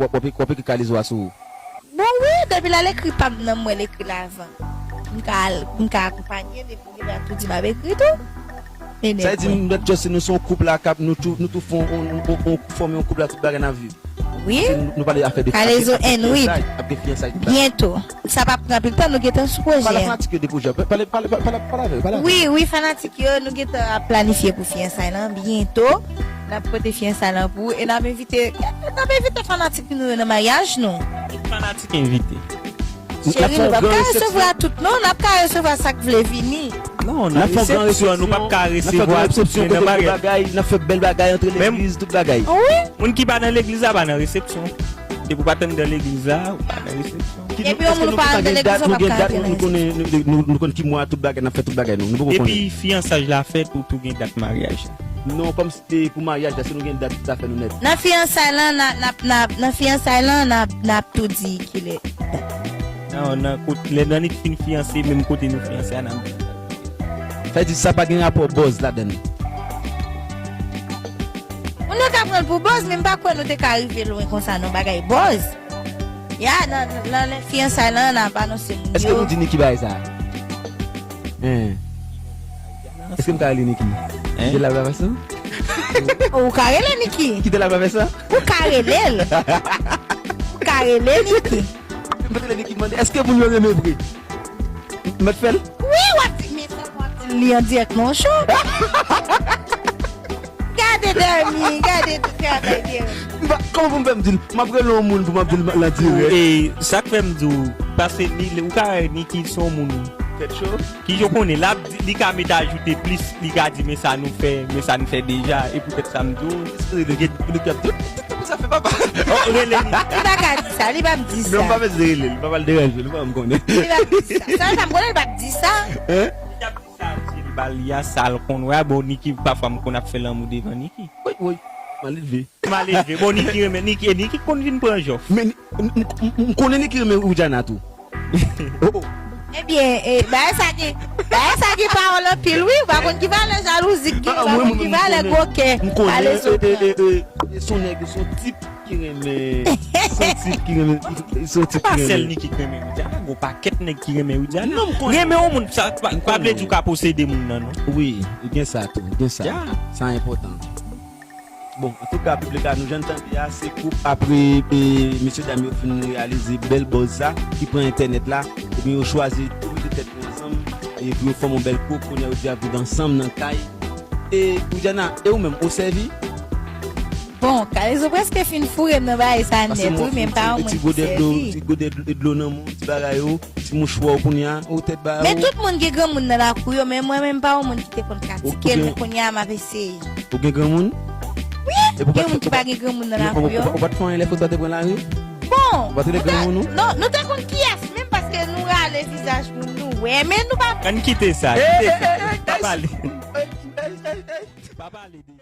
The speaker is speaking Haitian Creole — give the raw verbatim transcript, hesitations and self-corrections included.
w ap, w ap, w ap ekri Kalezo a sou ou? Bon, wi, depi l al ekri pa m nan, mwen l ekri l avan. M ka al, m ka akonpanye, depi m gentan tou di m ap ekri tou. Sa vle di m mèt just nou se yon koup la k ap, nou tou, nou tou fè yon, yon, yon, yon, fòme yon koup la, tout bagay n ap viv. Wi. Se nou, nou pale afè de Kalezo and Wid. Ap gen fiyansay, tout bagay. Byento. Sa p ap pran anpil tan, nou gentan sou pwojè. Pale a fanatik yo de pwojè. Pale, pale, pale, pale avè yo, pale avè yo. Wi, wi, fanatik yo, nou gentan ap planifye pou fiyansay lan byento. N ap pote fiyansay lan pou ou e n ap envite, n ap envite fanatik nou yo nan maryaj nou. Tout fanatik envite. Cheri, nou p ap ka resevwa tout non, n ap ka resevwa sa k vle vini. Non, nan resepsyon, nou p ap ka resevwa tout moun nan maryaj. N ap fè bèl bagay antre legliz, tout bagay. Moun ki pa nan legliz la pa nan resepsyon. Depi w pa t anndan legliz la, ou pa nan resepsyon. Epi yon moun pa anndan legliz, ou p ap ka antre nan resepsyon. Nou konn ki mwa tout bagay, n ap fè tout bagay nou. Nou poko konnen. Depi fiyansaj la fèt, ou tou gen dat maryaj la. Non, kòmsi pou maryaj la, si nou gen dat, sa fè nou nèt. Nan fiyansay lan, n ap, n ap, n ap, nan fiyansay lan, n ap, n ap tou di kilè. Non, nan kot, lè Dani fin fiyanse, menm kote nou fiyanse a, n ap di. Sa di sa pa gen rapò buzz ladan. Moun yo ka pran l pou buzz, men m pa kwè nou te ka rive lwen konsa nan bagay buzz. Ya, nan, nan, nan fiyansay lan, n ap anonse moun yo. Èske nou di Niki bagay sa? Hein. Èske m ka rele Niki? Hein? Kite l ap fè sa? Ou ka rele Niki. Kite l ap fè sa? Ou ka rele l. Ou ka rele Niki. M pa t rele Niki mande, èske moun yo renmen vre? M mèt fè l? Wi, w ap di, men sa w ap di li an dirèk nan show. Gade Dani, gade travay Dani. M pa, kòman pou m fè m di l? M ap rele yon moun pou m ap di l an dirèk. E, sa k fè m di w, paske ni, ou ka wè Niki se yon moun tèt cho. Ki yo konnen, l ap di, li ka met ajoute plis, li ka di, men sa nou fè, men sa n fè deja, e poutèt sa m di w. Li k ap tout, tout, tout, tout sa fè papa. Oh, rele li. Li pa ka di sa, li p ap di sa. Non, m pa bezwen rele l, li pa pral deranje, li pa m konnen. Li p ap di sa. Sa, sa m konnen, li p ap di sa. Hein? Li t ap di sa, Dye li ba li a, sa l konn wè, bon, Niki, pafwa m konn ap fè lanmou devan Niki. Woy, woy, mal elve. Mal elve. Bon, Niki renmen, Niki, e Niki konn vin pran jòf. Men, m, m, m, m konnen Niki renmen Widiana tou. Oh, oh. Ebyen, e, bagay sa gen, bagay sa gen pawòl anpil, wi. Ou pa konn ki valè jalouzi k gen, ou pa konn ki valè gwo kè. M konnen, pale sou e, e, e, e, se yon nèg, se yon tip ki renmen, se yon tip ki renmen, se yon tip ki renmen. Se pa sèl Niki ki renmen Widiana, gon pakèt nèg ki renmen Widiana. Non, m konnen. Renmen yon moun, sa pa, pa vle di ou ka posede moun nan, non. Wi, gen sa tou, gen sa. Ya. Sa enpòtan. Bon, antouka, piblik la, nou jwenn tande a, se koup apre, e, mesye dam yo fin reyalize bèl buzz sa, ki pran entènèt la, epi yo chwazi tou mete tèt yo ansanm, e pou yo fòme yon bèl koup, kounye a yo di ap viv ansanm nan kay. E, Widiana, e ou menm, ou sèvi? Bon, Kalezo prèske fin foure m nan bagay sa nèt, wi, men m pa yon moun ki sèvi. Ti gode dlo, ti gode dlo nan men w, ti bagay yo. Ti mouchwa w kounye a, ou tèt ba yo. Men tout moun gen granmoun nan lakou yo, men mwen menm m pa yon moun ki te konn pratike l, men kounye a m ap eseye. Ou gen granmoun? Wi, gen moun ki pa gen granmoun nan lakou yo. Ou pa t fè anyen lè foto a te pran lari? Bon, ou pa t rele granmoun ou? Non, nou te konn kiyès menm paske nou rale vizaj moun nou wè, men nou pa. Ann kite sa, kite sa. Pa pale. Pa pale de